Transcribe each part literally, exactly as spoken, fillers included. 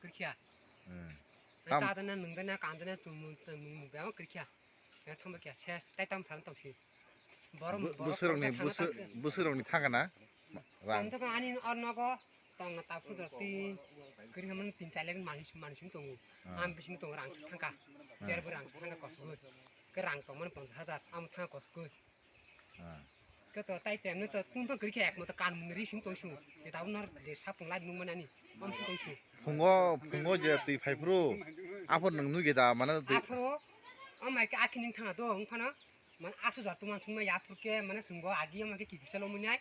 Kwrwikha. Hmm. Tam- Chadana, nungdana, kandana, tumung, tumung, mung, bama kwrwikha. Ya thangba kya, ses, tai tam san tongsi. Borom, Bu-, borom, buswrokni, tongsa buswr-, sana tongsi. Buswrokni thangana? Rang. Tong thangka ani or nogo, tong na taphu dor tin, kwrwikha man tin char lakh mansi, mansi tongo. Ah. Am bising tongo rang thangka. Ah. Ter bo rang thangka kosugoi. Ke rang tong man ponchash hajar, am thangka kosugoi. Ah. Khe to tai temne to kum pha kwrwikha, ekmato kanmung ri sing tongsu. Ke tabuk nor de sapung lai nung manani. Am sing tongsu. Phungo, phungo je twi phai phuru. Aphuru nwng nugwi da mane twi. Aphuru, o mai khe akhi ning thanga do wng phano. Mane asu jor tuma thung ma ya phur khe mane sung bo agi o mai khe kikisa lo muni ai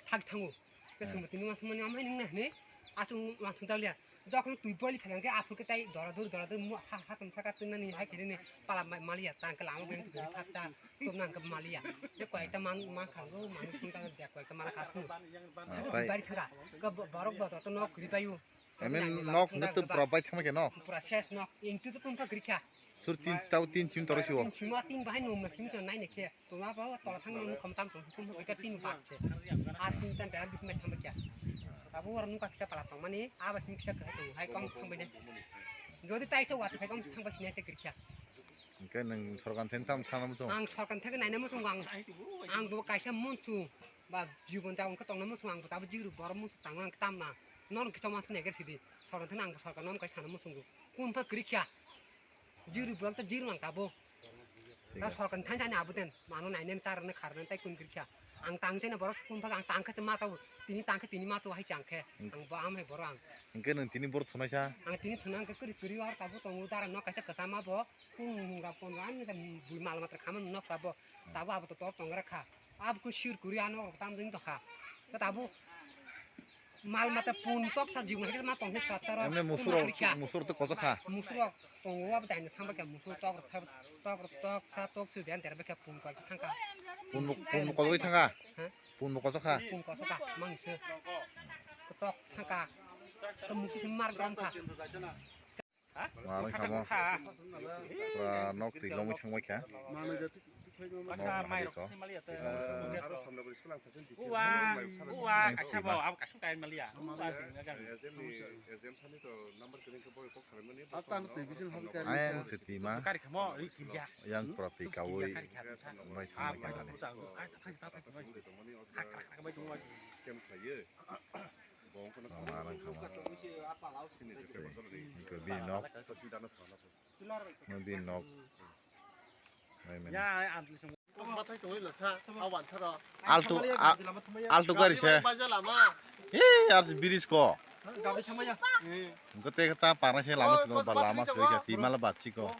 thak thango. Khe sung bo tini ma thung mani amai nung na hne. Asu ma thung ta liya. Jokhon twi boli phai khe aphuru khe tai dora dur, dora dur mu ha, ha tong saka twi nani hai khe ni pala ma-, maliya tang khe lama beng twi thak ta. Tum nang khe maliya. Te koi ta man, man khang go, man sung ta de koi ta mala ka sung. Ah, tai. Bari thanga. Khe bo-, borok bo to nok ri payu. Ene nok nete pura bai thangma khe nok. Pura ses nok. Ing tu tu tum ta gri kha. Sur tin tau tin chim toro siwo. Tin chim tin bahai nom na chim chon nai ne khe. To ma ba tola thang nom kham tam to kum ka tin bak che. A tin tan ta bik me thang ba kya. Abo war nu ka kisa pala tong mani a ba chim kisa kha tong hai kom thang bai ne. Jodi tai chok wa thai kom thang ba sine te gri kha. Hingke nang sorkan thani tam sana muchung. Ang sorkan thani naina muchung ang. Ang bo kaisa muchung. Ba jibon ta wngkha tongna muchung ang bo tabo jigru borok muchung tangna ang tam na. Nono kisa muchung neger sidi. Sorkan thani ang bo sorkan nom kaisa sana muchung. Kun pha kwrwi kha. Jigru bol ta jigru ang tabo. Ta sorkan thani thani abo den. Mano naina ta rwna kharna tai kun kwrwi kha. Ang tang chena borok kun pha ang tang kha ma tabo. Tini tang kha tini ma to hai chang khe. Ang bo am hai borok ang. Hingke nang tini bor thunaisa. Ang tini thuna ang khe kwrwi kwrwi or tabo tongo dara no kaisa kasa ma bo. Kung mungra pon ran ni bui mal matra khaman nok sabo. Tabo abo to tor tong ra kha. Abo kung sir kuri ano tam ding to kha. Ka tabo mal matra pun tok sa jibun hake ma tong hek satra. Emne musur, musur to koso kha. Musur tongo abo dai thang ba kha musur tok tok tok sa tok su ben der ba kha pun ko thang kha. Pun pun ko thang kha. Ha? Pun ko kha. Pun ko kha mang se. Tok thang kha. To musur mar gram kha. Manwi kha mo. Pura nok twi longwi thangbai kha. Nok hai kha. Twi longwi thangbai kha. Ayang se twi ma. Yang pura twi kaui bai thangbai kha nani. Manwi kha mo. Twi. Bini nok. Bini nok. Nai mene. Alto, a-, alto gari se. Eh, ar se bridge ko. Engko te ta parna se lama se ba lama se ya ti mala batsi ko.